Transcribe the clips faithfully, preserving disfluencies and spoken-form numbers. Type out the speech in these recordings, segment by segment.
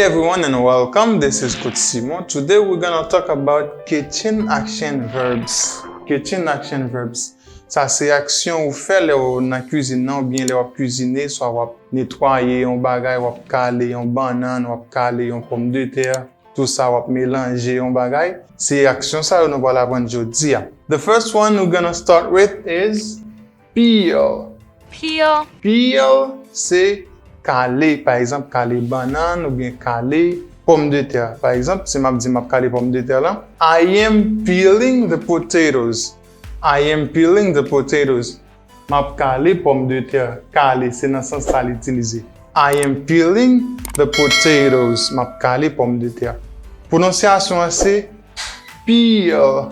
Everyone and welcome. This is Coach Simon. Today we're gonna talk about kitchen action verbs. Kitchen action verbs. Sa se aksyon ou fè lè w nan kwizin nan oubyen lè w ap kwizine, swa w ap netwaye yon bagay, w ap kale yon bannann, w ap kale yon pòmdetè, tou sa w ap melanje yon bagay. Se aksyon sa yo nou pral aprann jodi a. The first one we're gonna start with is peel. Peel. Peel se kale, pa egzanp, kale bannann oubyen kale pòmdetè. Pa egzanp, si m ap di m ap kale pòmdetè lan, I am peeling the potatoes. I am peeling the potatoes. M ap kale pòmdetè. Kale, se nan sans sa l itilize. I am peeling the potatoes. M ap kale pòmdetè. Pwononsyasyon an se peel,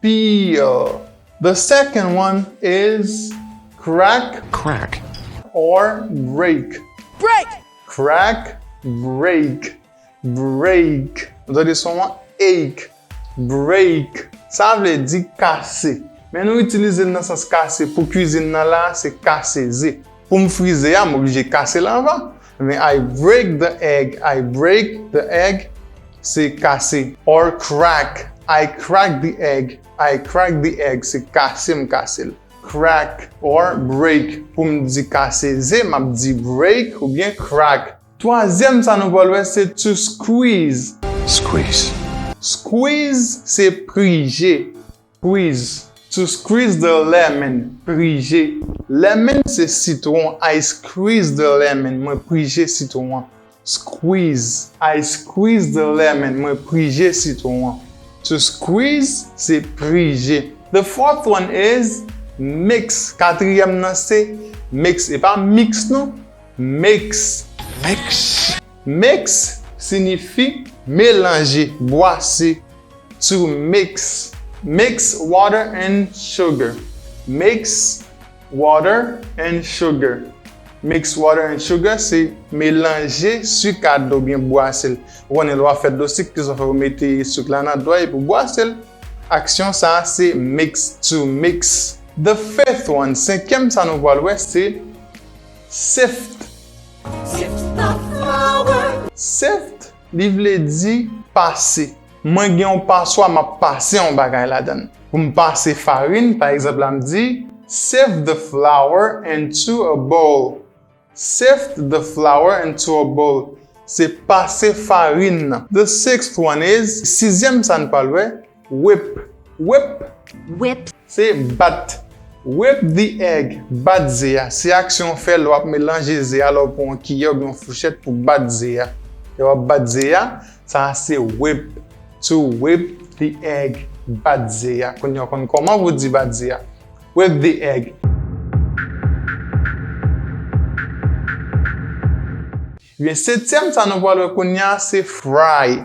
peel. The second one is crack, crack, or break. Break. Crack, break, break. Ou tande son an? Ache. Break. Sa vle di kase. Men nou itilize l nan sans kase. Pou kwizin nan la, se kase ze. Pou m fri ze a, m oblije kase l anvan. Men I break the egg. I break the egg. Se kase. Or crack. I crack the egg. I crack the egg. Se kase m kase l. Crack or break. Pou m di kase ze, m ap di break oubyen crack. Twazyèm sa nou pral wè se to squeeze. Squeeze. Squeeze se prije. Squeeze. To squeeze the lemon. Prije. Lemon se sitwon. I squeeze the lemon. Mwen prije sitwon an. Squeeze. I squeeze the lemon. Mwen prije sitwon an. To squeeze se prije. The fourth one is mix. Katriyèm nan se mix. E pa mix non. Mix. Mix. Mix siyifi melanje, bwase. To mix. Mix water and sugar. Mix water and sugar. Mix water and sugar se melanje sik ak dlo oubyen bwase l. Ou konnen lè w ap fè dlo sik, kisa w fè, ou mete sik la nan dlo a epi w bwase l. Aksyon sa a se mix, to mix. The fifth one, senkyèm sa nou pral wè se sift. Sift the flour. Sift, li vle di pase. Mwen gen yon paswa, m ap pase yon bagay ladan l. Pou m pase farin, pa egzanp la, m di, sift the flour into a bowl. Sift the flour into a bowl. Se pase farin nan. The sixth one is, sizyèm sa n pral wè, whip. Whip. Whip. Se bat. Whip the egg. Bat ze a. Se aksyon w fè lè w ap melanje ze a, lè w pran yon kiyè oubyen yon fouchèt pou bat ze a. Lè w ap bat ze a, sa a se whip. To whip the egg. Bat ze a. Kounye a w konn kòman pou w di bat ze a. Whip the egg. Ebyen, setyèm sa nou pral wè kounye a se fry.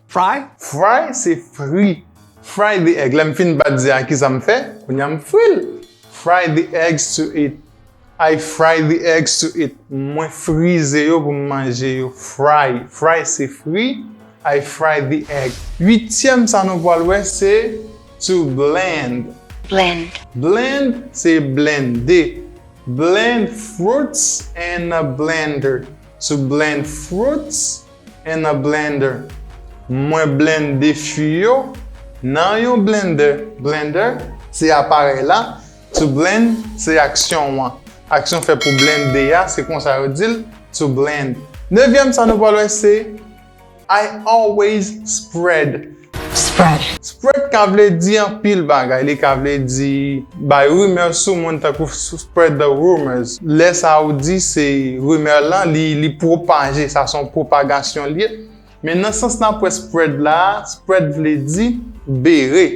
Fry? Fry se fri. Fry the egg. Lè m fin bat ze a, kisa m fè? Kounye a m fri l. Fry the eggs to eat. I fry the eggs to eat. Mwen fri ze yo pou m manje yo. Fry. Fry se fri. I fry the egg. Uityèm sa nou pral wè se to blend. Blend. Blend se blende. Blend fruits in a blender. To blend fruits in a blender. Mwen blende fwi yo nan yon blender. Blender se aparèy la. To blend se aksyon an. Aksyon fè pou blende a, se konsa yo di l, to blend. Nevyèm sa nou pral wè se I always spread. Spread. Spread ka vle di anpil bagay. Li ka vle di bay rimè sou moun, tankou spread the rumors. Lè sa ou di se rimè lan, li, li pwopaje, sa se yon pwopagasyon l ye. Men nan sans n ap wè spread la, spread vle di bere.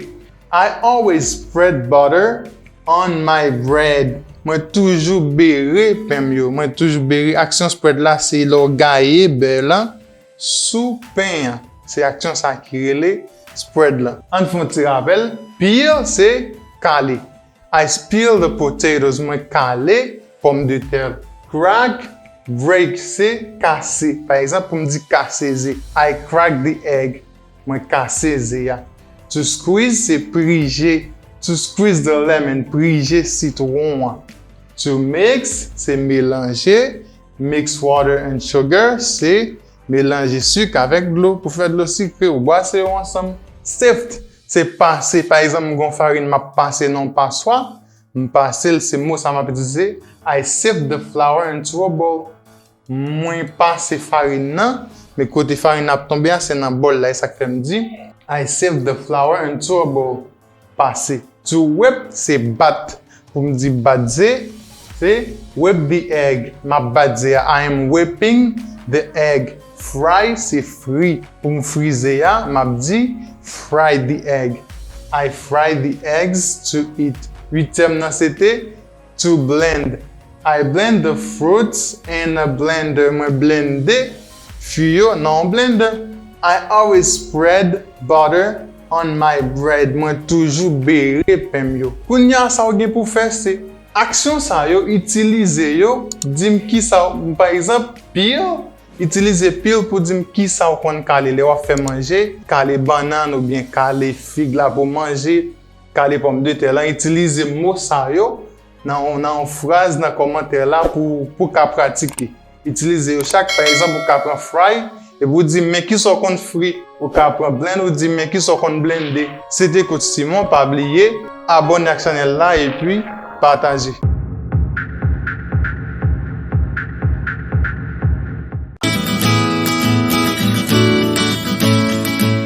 I always spread butter on my bread. Mwen toujou bere pen m yo. Mwen toujou bere. Aksyon spread la se lè w gaye bè lan sou pen an. Se aksyon sa ki rele spread lan. Ann fè yon ti rapèl. Peel se kale. I peel the potatoes. Mwen kale pòmdetè. Crack, break se kase. Pa egzanp, pou m di kase ze. I crack the egg. Mwen kase ze a. To squeeze se prije. To squeeze the lemon, prije sitwon an. To mix se melanje. Mix water and sugar se Melanje sik avèk dlo pou fè dlo sikre, ou bwase yo ansanm. Sift, se pase. Pa egzanp, m gon farin, m ap pase nan yon paswa, m pase l, se mo sa m ap itilize. I sift the flour into a bowl. Mwen pase farin nan, men kote farin nan ap tonbe a, se nan bòl la, e sa k fè m di, I sift the flour into a bowl. Pase. To whip, se bat. Pou m di bat ze, se whip the egg. M ap bat ze a. I am whipping the egg. Fry, se fri. Pou m fri ze a, m ap di fry the egg. I fry the eggs to eat. Uityèm nan, se te to blend. I blend the fruits in a blender. Mwen blende fwi yo nan yon blender. I always spread butter on my bread. Mwen toujou bere pen m yo. Kounye a, sa w gen pou fè, se aksyon sa yo, itilize yo, di m kisa w, pa egzanp, peel, itilize peel pou di m kisa w konn kale lè w ap fè manje, kale bannann oubyen kale fig la pou manje, kale pòmdetè lan, itilize mo sa yo nan yon, nan yon fraz nan kòmantè la pou, pou ka pratike. Itilize yo chak. Pa egzanp, ou ka pran fry, epi ou di, men kisa w konn fri. Ou ka pran blend, ou di, men kisa w konn blende. Se te Coach Simon, pa bliye, abòne ak chanèl la, epi pataje.